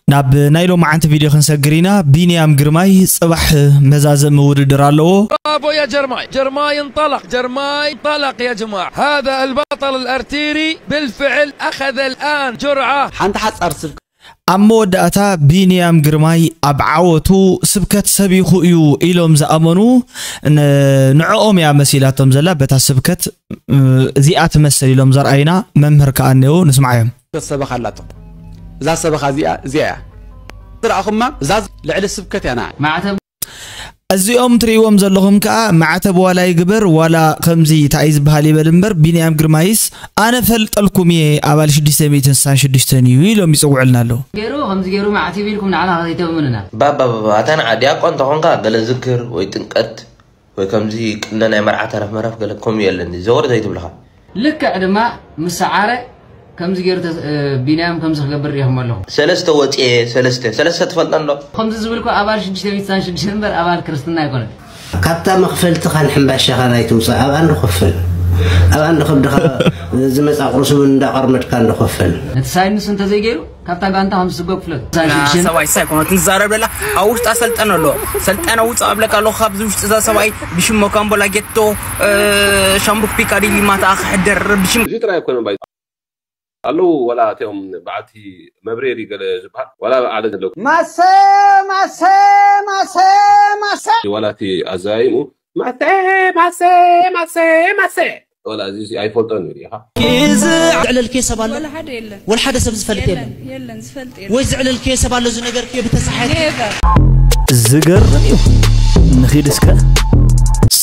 ናብ ናይ ሎማዓንቲ ቪድዮ ክንሰግር ኢና። ቢንያም ግርማይ ጽባሕ መዛዘሚ ውድድር ኣለዎ። برافو يا جرماي، جرماي انطلق، جرماي انطلق يا جماعة. هذا البطل الأرتيري بالفعل أخذ الآن جرعة. ሓንቲ ሓጻር ስብ ኣብ መወዳእታ ቢንያም ግርማይ ኣብ ዓወቱ ስብከት ሰቢኹ እዩ ኢሎም ዝኣመኑ ን- ንዕኦም እያ መሲላቶም ዘላ። በታ ስብከት እ፣ እዚኣ ትመስል ኢሎም ዘርኣይና መምህር ከኣ እነው ንስምዓዮም። ሰበኻ ኣላቶ። እዛ ሰበኻ እዚኣ እዚኣ እያ ዝረኣኹማ። እዛ ልዕሊ ስብከት እያ ንዓይ። ማዕተብ እዚኦም ትርእይዎም ዘለኹም ከኣ ማዕተብ ዋላ ይግበር ዋላ ከምዚ እንታይ ዝበሃል ይበል እምበር፣ ቢንያም ግርማይስ ኣነ ፈልጠልኩም እየ ኣባል ሽዱሽተ ሚእትን ስሳን ሽዱሽተን እዩ ኢሎም ይጽውዕልና ኣለዉ። ገይሩ ከምዚ ገይሩ ማዕቲብ ኢልኩም ንዓና ከዘይተእምኑና። ባባባባ ኣታ ንዓ ዲያቆን ተኾንካ ገለ ዝክር ወይ ጥምቀት ወይ ከምዚ ቅነ ናይ መርዓ ተረፍ መረፍ ገለ ከምኡ የለኒ ዘወር ዘይትብልኻ። ልክዕ ድማ ምስ ሰዓረ ከምዚ ገይሩ ተስ- እ፣ ቢንያም ከምዚ ክገብር ሪኢኹሞ ኣለኹም። ሰለስተ ወፅኤ ሰለስተ ሰለስተ ትፈልጠን ዶ? ከምዚ ዝብል እኮ ኣባል ሽዱሽተ ሚእትን ስሳን ሽዱሽተ እምበር ኣባል ክርስትና ኣይኮነን። ካብታ መኽፈልትኻን ሕምባሻኻን ኣይትውፃእ፣ ኣብኣ እንዶ ኸፍል፣ ኣብኣ እንዶ ኸብድኻ ዝመፃ ቁርሲ እውን እንዳቐርመድካ እንዶ ኸፍል። ነቲ ሳይንሱ እንተዘይገይሩ ካብታ ጋንታ ከም ዝስጎግ ፍለጡ። ስሳን ሽዱሽተን ሰብኣይ ሳይኮኖት ንዛረብ ደላ ኣብ ውሽጣ ሰልጠነ ኣሎ። ሰልጠነ ውፅእ ኣብለካ ኣለኹ ካብዚ ውሽጢ እዛ ሰብኣይ ብሽም ሞካምቦላ ጌቶ እ፣ ሻምቡክ ፒካዲሊ ማታ ክሕደር ብሽም እዚ ጥራይ ኣይኮነን ባይ ኣለዉ ዋላ እቲኦም በዓልቲ መብሬሪ ገለ ዝበሃል ዋላ ዓለ ዘለኩም ማሰ ማሰ ማሰ ማሰ ዋላ እቲ ኣዘያይሙ ማሰ ማሰ ማሰ ማሰ ዋላ እዚ እዚ ኣይፈልጦን እዩ ኢኻ ዝዕለልክዮ ሰብ ኣሎ ወላ ሓደ የለን ወላ ሓደ ሰብ ዝፈልጥ የለን የለን ዝፈልጥ የለን ወይ ዝዕለልክዮ ሰብ ኣሎ ዝነገርክዮ ብተሳሓት never ዝገርም እዩ። ንኺድ እስከ።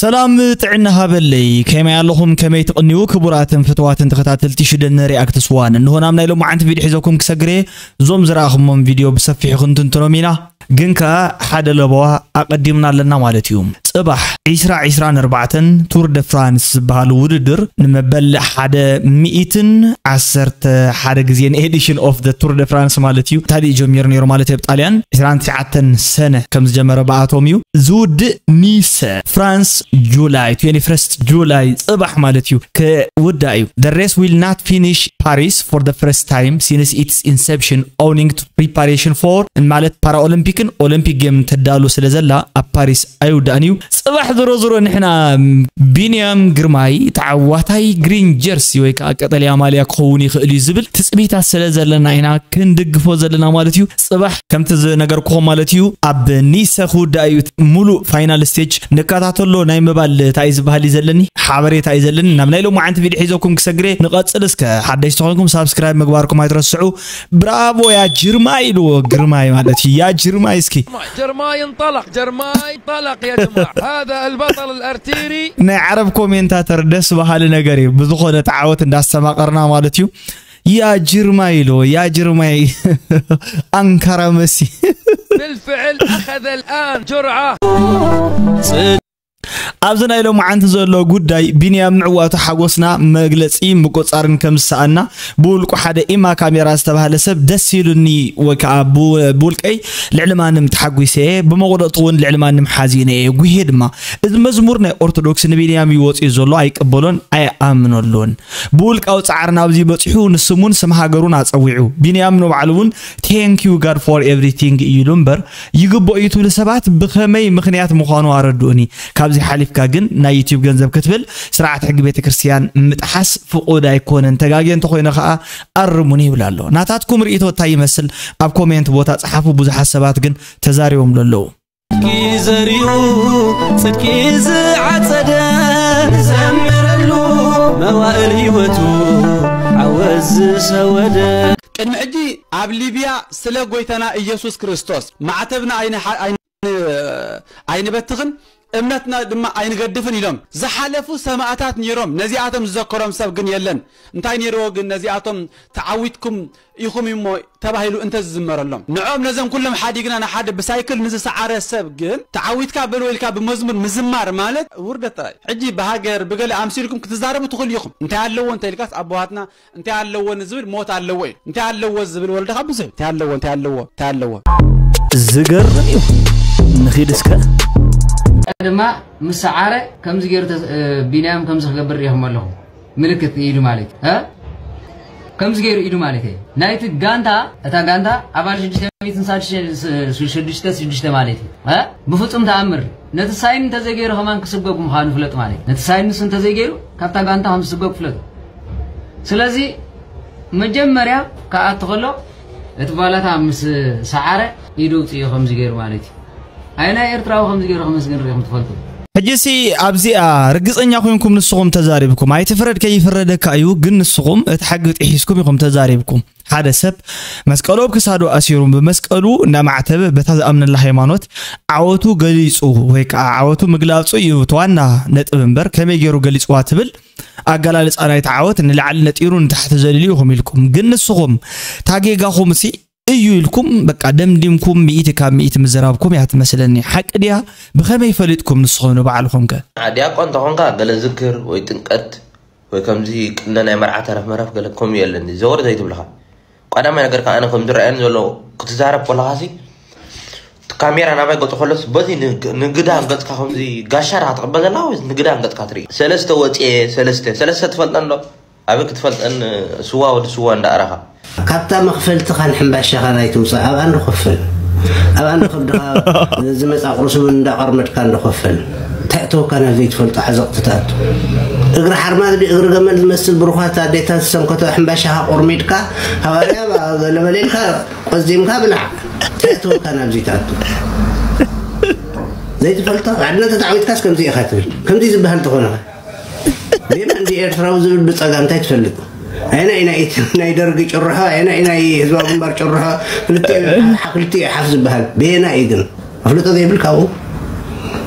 ሰላም ጥዕና ሃበለይ፣ ከመይ ኣለኹም? ከመይ ትቕንዩ? ክቡራትን ፍትዋትን ተኸታተልቲ ሽደን ሪኣክትስ ዋን፣ እንሆ ናብ ናይ ሎማዓንቲ ቪድዮ ሒዘኩም ክሰግር እየ። እዞም ዝረኣኹሞም ቪድዮ ብሰፊሑ ክንትንትኖም ኢና። ግን ከኣ ሓደ ለበዋ ኣቐዲምና ኣለና ማለት እዩ። ጽባሕ ዒስራ ዒስራን ኣርባዕተን ቱር ደ ፍራንስ ዝበሃል ውድድር ንመበል ሓደ ሚእትን ዓሰርተ ሓደ ግዜ ን edition of the Tour de France ማለት እዩ። ታዲኡ ጀሚሩ ነይሩ ማለት እዩ ኣብ ጣልያን ዒስራን ትሽዓተን ሰነ ከም ዝጀመረ ብኣቶም እዩ ዝውድእ። ኒሰ ፍራንስ ጁላይ twenty-first ጁላይ ጽባሕ ማለት እዩ ክውዳእ እዩ። The race will not finish Paris for the first time since its inception, owing to preparation for ማለት ፓራኦሎምፒክን ኦሎምፒክ ጌም ተዳሉ ስለ ዘላ ኣብ ፓሪስ ኣይውዳእን እዩ። ጽባሕ ዝሮ ዝሮ ንሕና ቢንያም ግርማይ ተዓዋታይ ግሪን ጀርሲ ወይ ከዓ ቀጠልያ ማልያ ክኸውን ይኽእል እዩ ዝብል ትጽቢታት ስለ ዘለና ኢና ክንድግፎ ዘለና ማለት እዩ። ጽባሕ ከምቲ ዝነገርኩኹም ማለት እዩ ኣብ ኒሰ ክውዳእ እዩ። ሙሉእ ፋይናል ስቴጅ ንከታተሎ ናይ ምባል እንታይ እዩ ዝበሃል እዩ ዘለኒ ሓበሬታ እዩ ዘለኒ። ናብ ናይ ሎማዓንቲ ቪድዮ ሒዘኩም ክሰግሬ ንቐጽል። እስከ ሓደሽቲ ኮይንኩም ሳብስክራይብ ምግባርኩም ኣይትረስዑ። ብራቮ ያ ጅርማ ኢልዎ ግርማይ ማለት እዩ። ያ ጅርማይ እስኪ جرماي انطلق جرماي انطلق يا جماعة. هذا البطل الأرتيري. ናይ ዓረብ ኮሜንታተር ደስ በሃሊ ነገር እዩ። ብዝኾነ ተዓወት እንዳስተማቐርና ማለት እዩ። ያ ጅርማይ ኢልዎ ያ ጅርማይ ኣንካራ መሲ بالفعل أخذ الآن جرعة. ኣብዚ ናይ ሎማዓንቲ ዘሎ ጉዳይ ቢንያም ምዕዋቱ ሓጎስና መግለጺ ምቁጻርን ከም ዝሰኣና ብውልቁ ሓደ ኢማ ካሜራ ዝተባህለ ሰብ ደስ ኢሉኒ ወይ ከዓ ብው- ብውልቀይ ልዕሊ ማንም ተሓጒሰ እየ፣ ብመቑረጥቲ እውን ልዕሊ ማንም ሓዚነ እየ፣ ጉሄ ድማ። እዚ መዝሙር ናይ ኦርቶዶክስ ንቢንያም እዩ ወፂኡ ዘሎ፣ ኣይቅበሎን ኣይኣምነሉን። ብውልቃዊ ፃዕሪ ናብዚ በፂሑ ንስሙን ስም ሃገሩን ኣፀዊዑ። ቢንያም ንባዕሉ እውን thank you God for everything እዩ ኢሉ እምበር ይግብኦ እዩ ትብሉ ሰባት ብኸመይ ምኽንያት ምዃኑ ኣረድኡኒ። ካብዚ ሓሊፍካ ግን ናይ ዩትዩብ ገንዘብ ክትብል ስርዓት ሕጊ ቤተ ክርስትያን ምጥሓስ ፍቑድ ኣይኮነን። ተጋግየ እንተኾይነ ኸዓ ኣርሙኒ ይብል ኣሎ። ናታትኩም ርእይቶ እንታይ ይመስል? ኣብ ኮሜንት ቦታ ጸሓፉ። ብዙሓት ሰባት ግን ተዛሪቦምሉ ኣለዉ። ጽድቂ ዘሪኡ ጽድቂ ዝዓጸደ ንዘምረሉ መዋእል ህይወቱ ዓወት ዝሰወደ። ቅድሚ ሕጂ ኣብ ሊብያ ስለ ጎይታና ኢየሱስ ክርስቶስ ማዕተብና ኣይንሓ- ኣይን- ኣይንበትኽን እምነትና ድማ ኣይንገድፍን ኢሎም ዝሓለፉ ሰማእታት ነይሮም። ነዚኣቶም ዝዘከሮም ሰብ ግን የለን። እንታይ ነይርዎ ግን ነዚኣቶም ተዓዊትኩም ኢኹም እሞ ተባሂሉ እንተዝዝመረሎም ንዖም ነዞም ኩሎም ሓዲግና ንሓደ ብሳይክል ንዝሰዓረ ሰብ ግን ተዓዊትካ በልዎ ኢልካ ብመዝሙር ምዝማር ማለት ውርደት ጥራይ። ሕጂ ብሃገር ብገለ ኣምሲልኩም ክትዛረቡ ትኽእሉ ኢኹም። እንታይ ኣለዎ እንተኢልካስ ኣቦሃትና እንታይ ኣለዎ ንዝብል ሞት ኣለዎ እዩ። እንታይ ኣለዎ ዝብል ወለድኻ ብዙሕ እንታይ ኣለዎ እንታይ ኣለዎ እንታይ ኣለዎ። ዝገርም እዩ። ንኺድ እስከ። ድማ ምስ ሰዓረ ከምዚ ገይሩ ተስ- እ፣ ቢንያም ከምዚ ክገብር ሪኢኹም ኣለኹም ምልክት ኢሉ ማለት እዩ እ? ከምዚ ገይሩ ኢዱ ማለት እዩ። ናይቲ ጋንታ፣ እታ ጋንታ ኣባል ሽዱሽተ ሚእትን ሳድሽተ፣ ሽዱሽተ ሽዱሽተ ማለት እዩ። እ? ብፍጹም ተኣምር። ነቲ ሳይን እንተዘይገይሩ ከማን ክስጎግ ምዃኑ ፍለጥ ማለት እዩ። ነቲ ሳይን ንሱ እንተዘይገይሩ ካብታ ጋንታ ከም ዝስጎግ ፍለጥ። ስለዚ መጀመርያ ክኣቱ ከሎ እቲ ባላታ ምስ ሰዓረ ኢዱ ውፅዮ ከምዚ ገይሩ ማለት እዩ። ኣየናይ ኤርትራዊ ከምዚ ገይሩ ከመስግን ርኢኹም ትፈልጡ? ሕጂሲ ኣብዚኣ ርግጸኛ ኮይንኩም ንስኹም ተዛሪብኩም። ኣይትፍረድ ከይፍረደካ እዩ፣ ግን ንስኹም እቲ ሓቂ ጥሒስኩም ኢኹም ተዛሪብኩም። ሓደ ሰብ መስቀሉ ኣብ ክሳዱ ኣሲሩ ብመስቀሉ እንዳማዕተበ በታ ዝኣምነላ ሃይማኖት ዓወቱ ገሊጹ ወይ ከዓ ዓወቱ ምግላጹ እዩ እቲ ዋና ነጥብ እምበር ከመይ ገይሩ ገሊጽዋ ትብል ኣገላልጻ ናይቲ ዓወት ንላዕሊ ነጢሩ ንታሕቲ ዘሊሉ ኢኹም ኢልኩም። ግን ንስኹም ታጌጋኹምሲ እዩ ኢልኩም በቃ ደምዲምኩም ሚእቲ ካብ ሚእቲ ምዝራብኩም እያ ትመስለኒ። ሓቂ ድያ? ብኸመይ ፈሊጥኩም ንስኹም ንባዕልኹም ከ? ዲያቆን ተኾንካ ገለ ዝክር ወይ ጥምቀት ወይ ከምዚ ቅነ ናይ መርዓ ተረፍ መረፍ ገለ ከምኡ የለን። ዘወር ዘይትብልኻ። ቀዳማይ ነገር ከኣ ኣነ ከም ዝረኣየኒ ዘሎ ክትዛረብ ከለኻሲ እቲ ካሜራ ናባይ ገጹ ከሎስ በዚ ንግ-፣ ንግዳም ገጽካ ከምዚ ጋሻ ዳ ትቕበል ዘላ ወይስ ንግዳም ገጽካ ትርኢ? ሰለስተ ወጽኤ፣ ሰለስተ፣ ሰለስተ ትፈልጠን ዶ? ኣበይ ክትፈልጠን ስዋ ወዲ ስዋ እንዳኣረኻ? ካብታ መኽፈልትኻን ሕምባሻኻን ኣይትውጻእ፣ ኣብኣ ንኸፍል። ኣብኣ ንኸብድኻ ዝመጻ ቁርሲ እውን እንዳቐርመድካ ንኸፍል። እንታይ እተወካ ናብ ዘይትፈልጦ ዓዘቕቲ ትኣቱ? እግሪ ሓርማዝ ብእግሪ ገመል ዝመስል ብሩኻት ኣዴታት ዝሰንከቶ ሕምባሻኻ ቆርሚድካ፣ ሃዋርያ ገለመለ ኢልካ ቆዚምካ ብላዕ። እንታይ እተወካ ናብዚ ትኣቱ? ዘይትፈልጦ፣ ባዕድና ተተዓዊትካስ ከምዚ ኢኻ ትብል። ከምዚ ዝበሃል ተኾነ ኸ? ቤና እንዲ ኤርትራዊ ዝብል ብጸጋ እንታይ ትፈልጥ? ኣየና ኢና ኢት ናይ ደርጊ ጭርሖ፣ ኣየና ኢና ህዝባዊ ግንባር ጭርሖ፣ ክልቲኡ ሓ-፣ ክልቲኡ ሓፍ ዝበሃል። ቤና እዩ ግን? ኣፍልጦ ዘይብልካ ኣብኡ?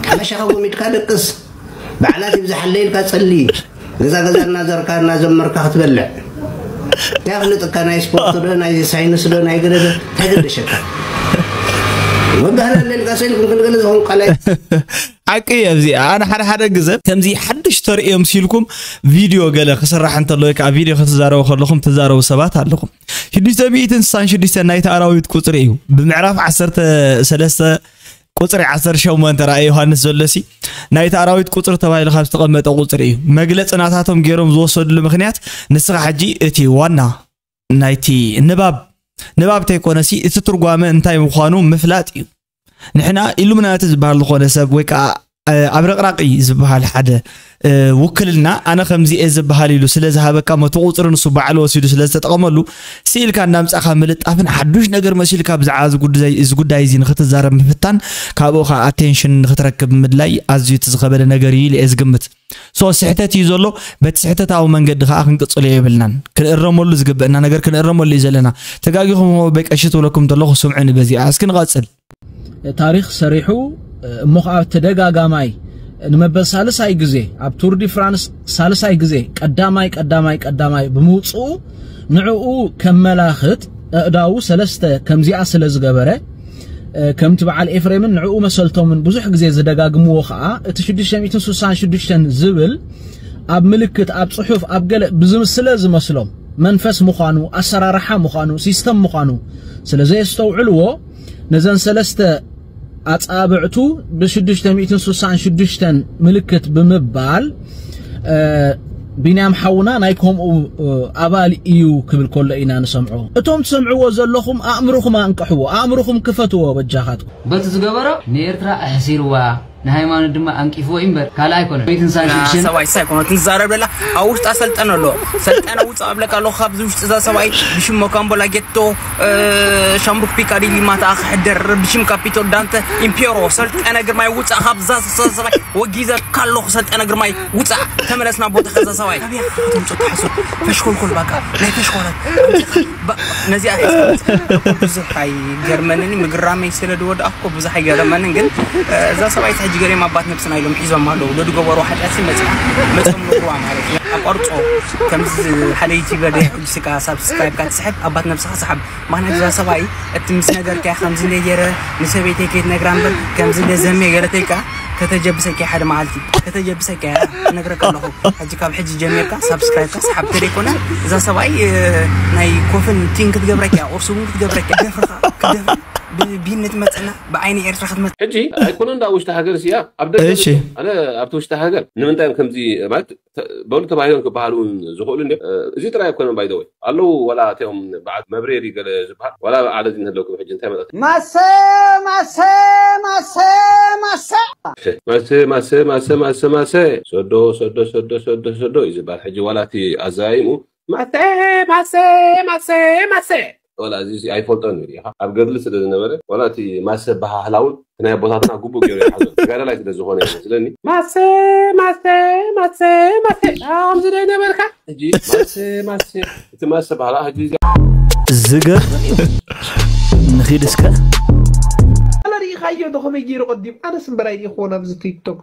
ሓበሻኻ ጎሚድካ ደቅስ። በዓላት ይብዝሓለይ ኢልካ ጸሊ። ገዛ ገዛ እናዘርካ እናዘመርካ ክትበልዕ። እንታይ ኣፍልጥካ ናይ ስፖርት ዶ፣ ናይ ሳይንስ ዶ፣ ናይ ገለ ዶ? እንታይ ገደሸካ? መባህላለ ኢልካ ሰኢልኩም ክንገለ ዝኾን ቃላይ ሓቂ እዩ። ኣብዚ ኣነ ሓደ ሓደ ግዘ ከምዚ ሓድሽ ተርእዮም ሲልኩም ቪድዮ ገለ ክስራሕ እንተሎ ወይ ከዓ ቪድዮ ክትዛረቡ ከለኹም ትዛረቡ ሰባት ኣለኹም። ሽዱሽተ ሚእትን ስሳን ሽዱሽተ ናይቲ ኣራዊት ቁፅሪ እዩ። ብምዕራፍ ዓሰርተ ሰለስተ ቁፅሪ ዓሰርተ ሸሞንተ ራእይ ዮሃንስ ዘሎሲ ናይቲ ኣራዊት ቁፅሪ ተባሂሉ ካብ ዝተቐመጠ ቁፅሪ እዩ። መግለፂ ናታቶም ገይሮም ዝወሰድሉ ምኽንያት ንስኻ ሕጂ እቲ ዋና ናይቲ ንባብ፣ ንባብ እንተይኮነሲ እቲ ትርጓመ እንታይ ምዃኑ ምፍላጥ እዩ። ንሕና ኢሉምናቲ ዝበሃል ዝኾነ ሰብ ወይ ከዓ፣ እ፣ ኣብረቕራቒ ዝበሃል ሓደ፣ እ፣ ውክልና ኣነ ከምዚ እየ ዝበሃል ኢሉ ስለ ዝሃበካ መቶ ቁፅሪ ንሱ ባዕሉ ወሲዱ ስለ ዝተጠቐመሉ ስኢልካ እንዳምፃእካ ምልጣፍን ሓዱሽ ነገር መሲልካ ብዛዕባ እዚ ጉዳይ፣ እዚ ጉዳይ እዚ ንክትዛረብ ምፍታን ካብኡ ከዓ ኣቴንሽን ንክትረክብ ምድላይ ኣዝዩ እቲ ዝኸበደ ነገር እዩ ኢለ እየ ዝግምት። ሶ ስሕተት እዩ ዘሎ። በቲ ስሕተታዊ መንገዲ ከዓ ክንቅፅሎ የብልናን። ክንእረመሉ ዝግበአና ነገር ክንእረመሉ እዩ ዘለና። ተጋጊኹም እሞ በይ ቀሺ ትብለኩም እንተለኹ ስምዑኒ በዚኣ። እስኪ ንቐፅል። ታሪኽ ሰሪሑ እሞ ከዓ ተደጋጋማይ ንመበል ሳልሳይ ግዜ ኣብ ቱር ዲ ፍራንስ ሳልሳይ ግዜ ቀዳማይ ቀዳማይ ቀዳማይ ብምውፅኡ ንዕኡ ከመላኽት ኣእዳዉ ሰለስተ ከምዚኣ ስለ ዝገበረ እ፣ ከምቲ በዓል ኤፍሬምን ንዕኡ መሰልቶምን ብዙሕ ግዜ ዝደጋግምዎ ኸኣ፣ እቲ ሽዱሽተ ሚእትን ስሳን ሽዱሽተን ዝብል ኣብ ምልክት፣ ኣብ ጽሑፍ፣ ኣብ ገለ ብዝም-፣ ስለ ዝመስሎም፣ መንፈስ ምዃኑ፣ ኣሰራርሓ ምዃኑ፣ ሲስተም ምዃኑ ስለ ዘየስተውዕልዎ፣ ነዘን ሰለስተ ኣጻብዕቱ ብሽዱሽተ ሚእትን ስሳን ሽዱሽተን ምልክት ብምባል፣ እ፣ ቢንያም ሓውና ናይ ከምኡ፣ እ፣ ኣባል እዩ ክብል ከሎ ኢና ንሰምዖ። እቶም ትሰምዕዎ ዘለኹም ኣእምሮኹም ኣንቅሕዎ፣ ኣእምሮኹም ክፈትዎ በጃኻትኩም። በቲ ዝገበሮ ንኤርትራ ኣሕሲርዋ፣ ንሃይማኖት ድማ ኣንቂፍዎ እዩ እምበር ካልእ ኣይኮነን። ቤትን ሳንሽን ሰብኣይ ሳይኮኖት ንዛረብ ደላ ኣብ ውሽጣ ሰልጠነ ኣሎ። ሰልጠነ ውፅእ ኣብለካ ኣለኹ ካብዚ ውሽጢ እዛ ሰብኣይ ብሽም ሞካምቦ ላጌቶ፣ እ፣ ሻምቡክ ፒካዲሊ ማታ ክሕደር ብሽም ካፒቶል ዳንተ ኢምፔሮ ሰልጠነ ግርማይ ውፅእ ካብዛ ሰብኣይ ወጊዘካ ኣለኹ ሰልጠነ ግርማይ ውፃእ ተመለስ ናብ ቦታ ከዛ ሰብኣይ ኣበይ ክትምፁ ትሓሱ ፈሽኮልኮል ባቃ ናይ ፈሽኮላት ባ-፣ ነዚኣ ሒዝካ ብዙሕ ኣይገርመንን ምግራመይ ስለ ዝወዳእኩ ብዙሕ ኣይገረመንን ግን፣ እ፣ እዛ ሰብኣይት ሕጂ ገሪም ኣባት ነብስና ኢሎም ሒዞም ኣለዉ። ዶ ዝገበሩ ሓጢኣት መፅኣ መፅኦም ንግዋ ማለት እዩ። ኣቋርፆ ከምዚ ሓደ ዩቲበር ደ ሕጅስካ ሳብስክራይብካ ትስሕብ ኣባት ነብስኻ ሰሓብ። ምኽንያቱ እዛ ሰብኣይ እቲ ምስ ነገርካያ ከምዚ እንደ ገይረ ንሰበይተይ ከይትነግራ እምበር ከምዚ እንደ ዘሜ ገለተይካ ከተጀብሰካ ሓደ መዓልቲ ከተጀብሰካ እያ ክነግረካ ኣለኹ። ሕጂ ካብ ሕጂ ጀሚርካ ሳብስክራይብካ ሰሓብ ተደይኮነ እዛ ሰብኣይ፣ እ፣ ናይ ኮፍን ቲን ክትገብረካ እያ፣ ቁርሲ እውን ክትገብረካ እያ። ክደፍርኻ፣ ክደፍር ብቢን ትመፅና ብዓይኒ ኤርትራ ክትመፅ ሕጂ ኣይኮነ እንዳ ውሽጢ ሃገር ስያ ኣብ ደገ እሺ። ኣነ ኣብቲ ውሽጢ ሃገር ንምንታይ እዮም ከምዚ ማለት ተ- በሉ ተባሂሎም ክበሃሉ እውን ዝኽእሉ እንዲ እዚ ጥራይ ኣይኮነን ባይደወይ ኣለዉ ወላ እቲኦም በዓል መብሬሪ ገለ ዝበሃል ወላ በዓል እዚ ንህለውኩም ሕጂ እንታይ መጣት ማሰ ማሰ ማሰ ማሰ ማሰ ማሰ ማሰ ማሰ ማሰ ሰዶ ሰዶ ሰዶ ሰዶ ሰዶ እዩ ዝበሃል ሕጂ ዋላ እቲ ኣዘያይሙ ማሰ ማሰ ማሰ ማሰ ወላ እዚ እዚ ኣይፈልጦን እዩ ኢኻ ኣብ ገድሊ ስለ ዝነበረ ወላ እቲ ማሰ ባህላውን ናይ ኣቦታትና ግቡእ ገይሩ ይሓዞ ተጋዳላይ ስለ ዝኾነ እዩ መስለኒ ማሰ ማሰ ማሰ ማሰ ከምዚ ዶ ይነበርካ ሕጂ ማሰ ማሰ እቲ ማሰ ባህላ ሕጂ እዚ ዝገርም እዩ። ንኺድ እስከ ኣነ ርኢኻዮ ዶ ከመይ ገይሩ ቀዲም ኣነስ እምበራይ ሪእኽዎ ናብዚ ቲክቶክ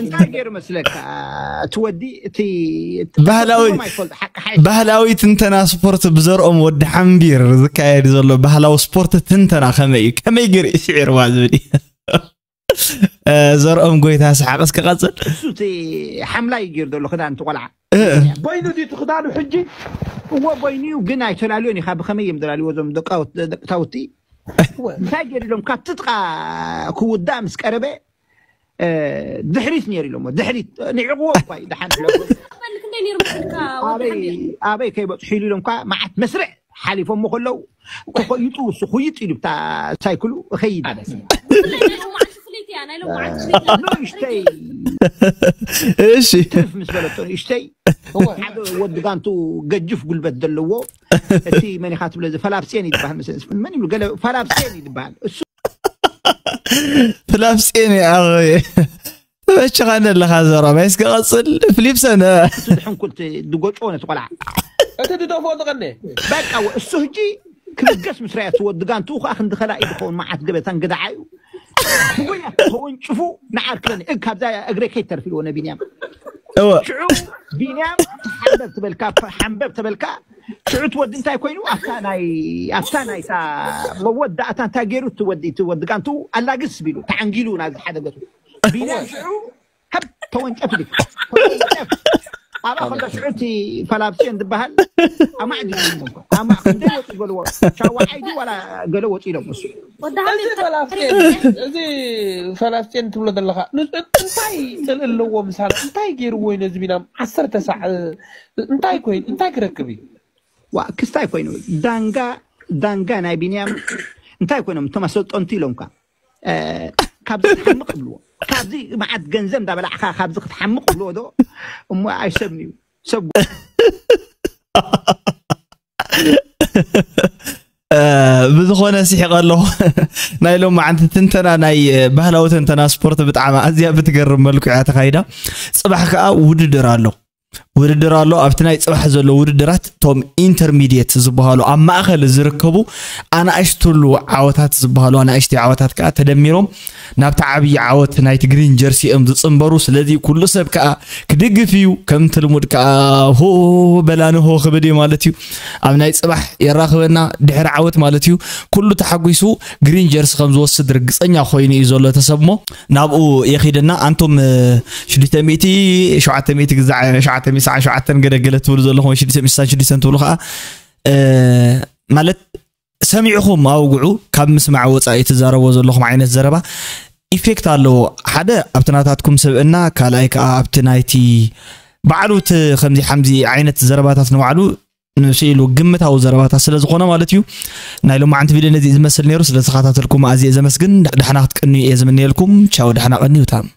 እንታይ ገይሩ መስለካ እቲ ወዲ እቲ ባህላዊ ኣይፈልጥ ሓቂ ሓቂ ባህላዊ ትንተና ስፖርት ብዘርኦም ወዲ ሓምቢር ዝካየድ ዘሎ ባህላዊ ስፖርት ትንተና ከመይ እዩ ከመይ ገይሩ እዩ ስዒርዋ ዝብል እዩ። እ፣ ዘርኦም ጎይታ ሰሓቅ እስከ ቀፅል። እሱ እቲ ሓምላይ ገይሩ ዘሎ ክዳን እቲ ቆልዓ በይኑ ድዩ እቲ ክዳኑ ሕጂ እዎ በይኑ እዩ ግን ኣይተላልዮን ኢኻ ብኸመይ እዮም ዘላልዎ እዞም ደቃውት- ደቂ ታውቲ እንታይ ገይሩ ኢሎም ካብቲ ጥቃ ክውዳእ ምስ ቀረበ እ፣ ድሕሪት ነይሩ ኢሎሞ ድሕሪት ንዕቕዎ እኳ እዩ ደሓን ሕለፉ ክበልክ እንደ ነይሩ መስልካ ወዲ ኣበይ ሓምቢር ኣበይ ከይበፅሑ ኢሉ ኢሎም እኳ መዓት መስርዕ ሓሊፎሞ ከለዉ ክኸይጡ እሱ ክይጥ ኢሉ ብታ ሳይክሉ እኸይድ ብፍላይ ናይ ሎማዓንቲ ፍልይቲ እያ ናይ ሎማዓንቲ ፍልይቲ እያ ንእሽተይ እሺ ትርፍ ምስ በለቶ ንእሽተይ ሓደ ወዲ ጋንቱ ገጅፍ ጉልበት ዘለዎ እቲ መን ኢኻ ትብለ እዚ ፈላብፅየን ይበሃል መሰለኝ መን ይብሉ ገለ ፈላብፅየን ይበሃል እሱ ፍላብፅየን ኣበየ ተመችኻኒ ኣለኻ ዘረባይ እስከ ቀፅል ፍሊፕሰን እቲ ድሕንኩልቲ ድጎጮ ነቲ ቆልዓ እቲ ድደፍኦ ዝቐነ በቃ እሱ ሕጂ ክብገስ ምስ ራያ እቲ ወዲ ጋንቱ ከዓ ክንዲ ከላኢ ዝኸውን መዓት ገበታን ገዳዓ እዩ ብጎያ ተወንጭፉ ንዓርክለኒ እግ ካብዛ እግረ ከይተርፍ ኢልዎ ነቢንያም እወ ሽዑ ቢንያም ሓንበብ ትበልካ ሓንበብ ተበልካ ሽዑ እቲ ወዲ እንታይ ኮይኑ ኣብታ ናይ ኣብታ ናይታ መወዳእታ እንታይ ገይሩ እቲ ወዲ እቲ ወዲ ጋንቱ ኣላግስ ቢሉ ተዓንጊሉ ናብዚ ሓደ ገቱ ቢንያም ሽዑ ካብ ተወንጨፍ ኢሉ ተወንጨፍ ኣብኣ ከሎ ሽዑ እቲ ፈላብፅዮን ዝበሃል ኣማዕ ድዩ ኣማዕ ክንደይ ወፂ ዝበልዎ ሻዋዓይ ድዩ ዋላ ገለ ወፂ ኢሎም እሱ ወዲ ሓምቢር እዚ ፈላስጤን ትብሎ ዘለኻ ን- እንታይ ፅልኢ ኣለዎ ምሳና እንታይ ገይርዎ እዩ ነዚ ቢናም ዓሰርተ ሳዕ እንታይ ኮይኑ እንታይ ክረክብ እዩ ዋ ክስታይ ኮይኑ ዳንጋ ዳንጋ ናይ ቢንያም እንታይ ኮይኖም እቶም ኣሰልጠንቲ ኢሎምካ እ፣ ካብዚ ክትሓምቕ ይብልዎ ካብዚ መዓት ገንዘብ እንዳበላዕካ ካብዚ ክትሓምቕ ይብልዎ ዶ እሞ ኣይሰብን እዩ ሰብ እ፣ ብዝኾነ ስሒቐ ኣለኹ ናይ ሎማዓንቲ ትንተና ናይ እ፣ ባህላዊ ትንተና ስፖርት ብጣዕሚ ኣዝያ ብትገርም መልክዑ እያ ተኻይዳ ፅባሕ ከዓ ውድድር ኣሎ ውድድር ኣሎ ኣብቲ ናይ ፅባሕ ዘሎ ውድድራት እቶም ኢንተርሚድየት ዝበሃሉ ኣብ ማእኸል ዝርከቡ ኣናእሽትሉ ዓወታት ዝበሃሉ ኣናእሽቲ ዓወታት ከዓ ተደሚሮም ናብቲ ዓብዪ ዓወት ናይቲ ግሪን ጀርሲ እዮም ዝፅንበሩ ስለዚ ኩሉ ሰብ ከዓ ክድግፍ እዩ ከምቲ ልሙድ ከዓ ሆ በላንሆ ክብል እዩ ማለት እዩ ኣብ ናይ ፅባሕ የራኽበና ድሕሪ ዓወት ማለት እዩ ኩሉ ተሓጒሱ ግሪን ጀርሲ ከም ዝወስድ ርግፀኛ ኮይኑ እዩ ዘሎ ተሰብሞ ናብኡ የኺደና ኣንቱም ሽዱሽተ ሚእቲ ሸውዓተ ሚእቲ ግዛዕ ሸውዓተ ሚእቲ ሰዓን ሸውዓተን ገደገለ ትብሉ ዘለኹም ሽዱሽተ ሚእቲ ሰዓን ሽዱሽተን ትብሉ ከዓ ማለት ሰሚዕኹም ኣውግዑ ካብ ምስማዕ ወፃኢ ትዛረቦ ዘለኹም ዓይነት ዘረባ ኢፌክት ኣለዎ ሓደ ኣብቲ ናታትኩም ስብእና ካልኣይ ከዓ ኣብቲ ናይቲ ባዕሉ እቲ ከምዚ ሓምዚ ዓይነት ዘረባታት ንባዕሉ ንሱ ኢሉ ግምታዊ ዘረባታት ስለ ዝኾነ ማለት እዩ ናይ ሎማዓንቲ ቪድዮ ነዚ ዝመስል ነይሩ ስለ ተኸታተልኩም ኣዝየ ዘመስግን ዳሕና ክትቀንዩ እየ ዝምነየልኩም ቻው ዳሕና ቀንዩ ታም